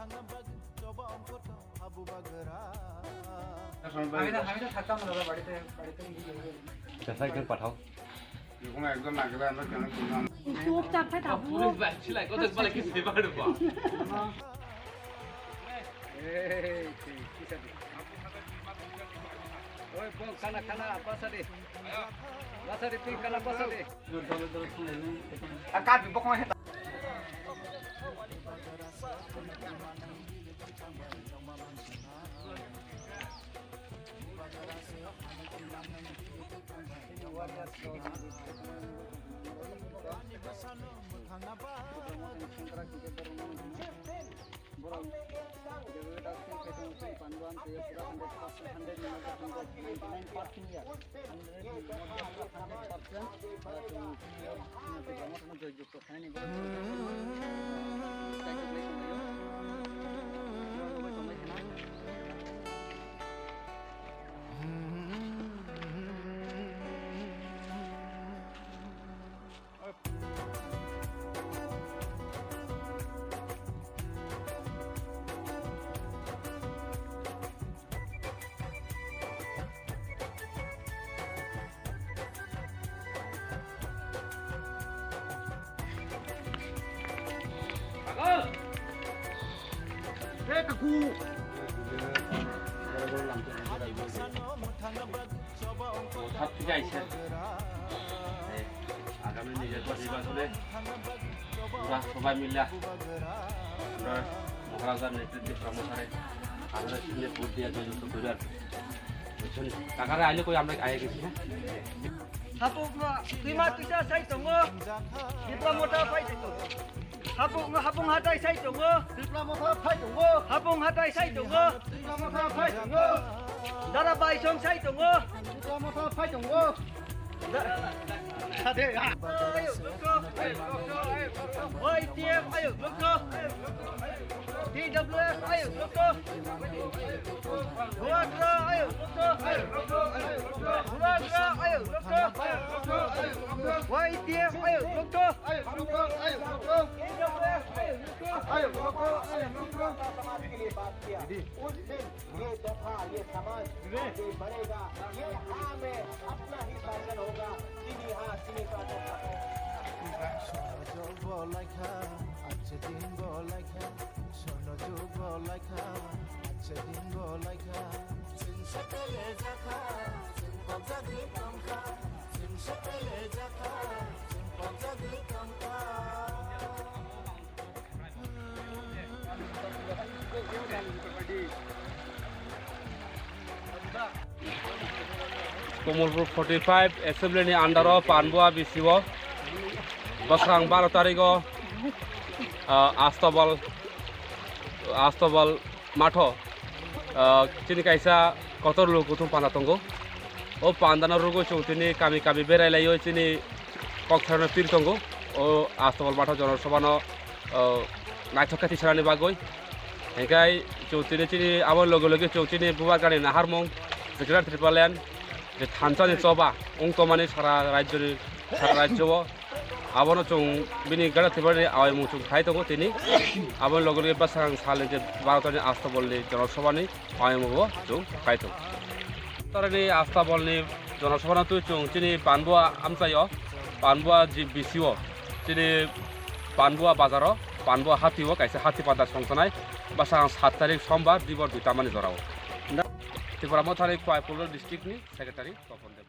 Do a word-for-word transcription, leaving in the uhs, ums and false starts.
আমি তো, আমি তো থাকতাম না দাদা, বাড়িতে, বাড়িতে গিয়ে। আচ্ছা, সাইকেল পাঠাও। এরকম একদম না গেলে আমরা কেন কিনলাম? চুপচাপ থাক, আপু। পুলিশ বাইক ছিল, কোথায় বলে কি সেবার বা? এই, কি, কি সাথে? ওই, বল, খানা, খানা, বাসা দে। Basadi, pink kana basadi. Ang kapi bokong heta. Borok graduate aswk khe tong tong, Panduan tei pura hundred percent, hundred ni ninety nine percent ya, hundred ni pura hundred percent, ah, chwng, ah, Tipra Motha no joy jukto khainani bagwi congratulations laio. Joy jukto khainani. Hap thik aise. Eh, agami nijor nirbachone pura sobai mila pura Maharajar netritwe Tipra Mothare amra sinde vote diya joyjukto koribar. Buchhoni? Kakare aile koi amra aye gesi na. Hapung twima twisa sai tongo. Tipra Motha phai tongo. Hapung, hapung hatai sai tongo. Tipra Motha phai tongo. Hapung hatai sai tongo. Tipra Motha phai tongo. Dara Baisong sai tongo. Tipra Motha phai tongo. Da-, Sade, ha. Y T F ayuk lokto. T W F ayuk lokto. Bubagra ayuk lokto. Bubagra ayuk lokto. Y T F ayuk lokto. T W F ayuk lokto. उस दिन ये दफा, ये समाज आगे बढ़ेगा, ये हाँ में अपना ही शासन होगा, चीनी हाँ, चीनी का दफा। Komolpur forty five assembly ni under o Panbua B C o bwswrang baro tarik o, ah, Astabal, Astabal matho, ah, chini kaisa kotor lukuthum panda tongo. O panda no rwgwi chwng tini kami kami berai laiwi chini kok tharno pil tongo. O Astabal matho jono sobano, ah, naithok khe tisarani bagwi. Hinkhe chwng tini chini abo loge loge chwng chini Bubagrani naharmung, je Greater Tipraland, je thansa ni choba wng tongmani sara rajyoni, sara rajyo o. Abono chwng bini gana thwibani awaimung chwng khai tongo tini. Aboni loge loge bwswrang salni je Bharatni Astabal ni Jonosobhani awaimung bo chwng khai tongo. Tarani Astabal ni Jonosobhano twi chwng chini Panbua amchaio, Panbua ji B C o, chini Panbua bazaro, Panbua hatio kaisa hati panda songsanai bwswrang sat tarik Sombar dibor dui tamani jorao. Tipra Mothani Koimolpur district ni secretary Topon Deb.